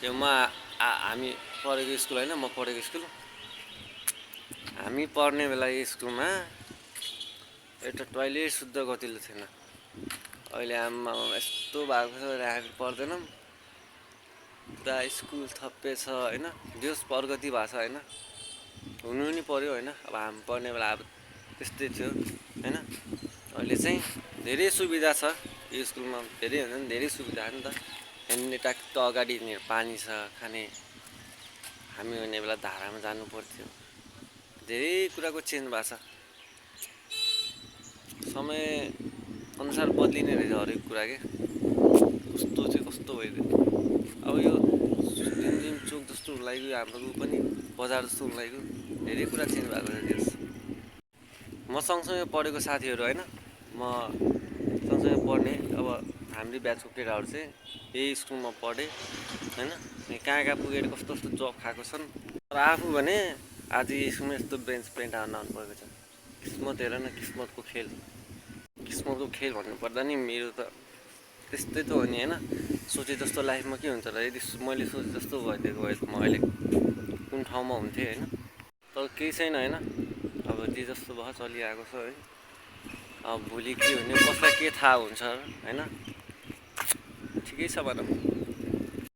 त्यो हामी पढेको स्कुल होइन, म पढेको स्कुल, हामी पढ्ने बेला यो स्कुलमा एउटा टोइलेट शुद्ध गतिलो थिएन। अहिले आमा यस्तो भएको छ, हामी पढ्दैनौँ, पुरा स्कुल थप्पे छ होइन, देश प्रगति भएको छ होइन, हुनु नि पर्यो होइन। अब हामी पढ्ने बेला अब त्यस्तै थियो होइन। अहिले चाहिँ धेरै सुविधा छ यो स्कुलमा, धेरै भन्दा पनि धेरै सुविधा हो नि त। यहाँनिर ट्याक्क अगाडि पानी छ खाने, हामी हुने बेला धारामा जानु पर्थ्यो। धेरै कुराको चेन्ज भएको छ, समय अनुसार बदलिने रहेछ हरेक कुरा के। कस्तो चाहिँ कस्तो भइदियो। अब यो रिमझिम चोक जस्तो हुन लाग्यो, हाम्रो पनि बजार जस्तो हुन लाग्यो, धेरै कुरा चेन्ज भएको छ देश। म सँगसँगै पढेको साथीहरू होइन, म सँगसँगै पढ्ने अब हाम्रो ब्याचको केटाहरू चाहिँ यही स्कुलमा पढे होइन। कहाँ कहाँ पुगेर कस्तो कस्तो जब खाएको छन्। तर आफू भने आज स्कुलमा यस्तो बेन्च प्रिन्ट आउनु परेको छ। किस्मत हेर न, किस्मतको खेल, किस्मतको खेल भन्नुपर्दा नि मेरो त त्यस्तै त हो नि होइन। सोचे जस्तो लाइफमा के हुन्छ र, यदि मैले सोचे जस्तो भइदिएको भए त म अहिले कुन ठाउँमा हुन्थेँ होइन। तर केही छैन होइन, अब जे जस्तो भयो चलिआएको छ है। अब भोलि के हुने, कसलाई के थाहा हुन्छ होइन। ठिकै छ भनौँ।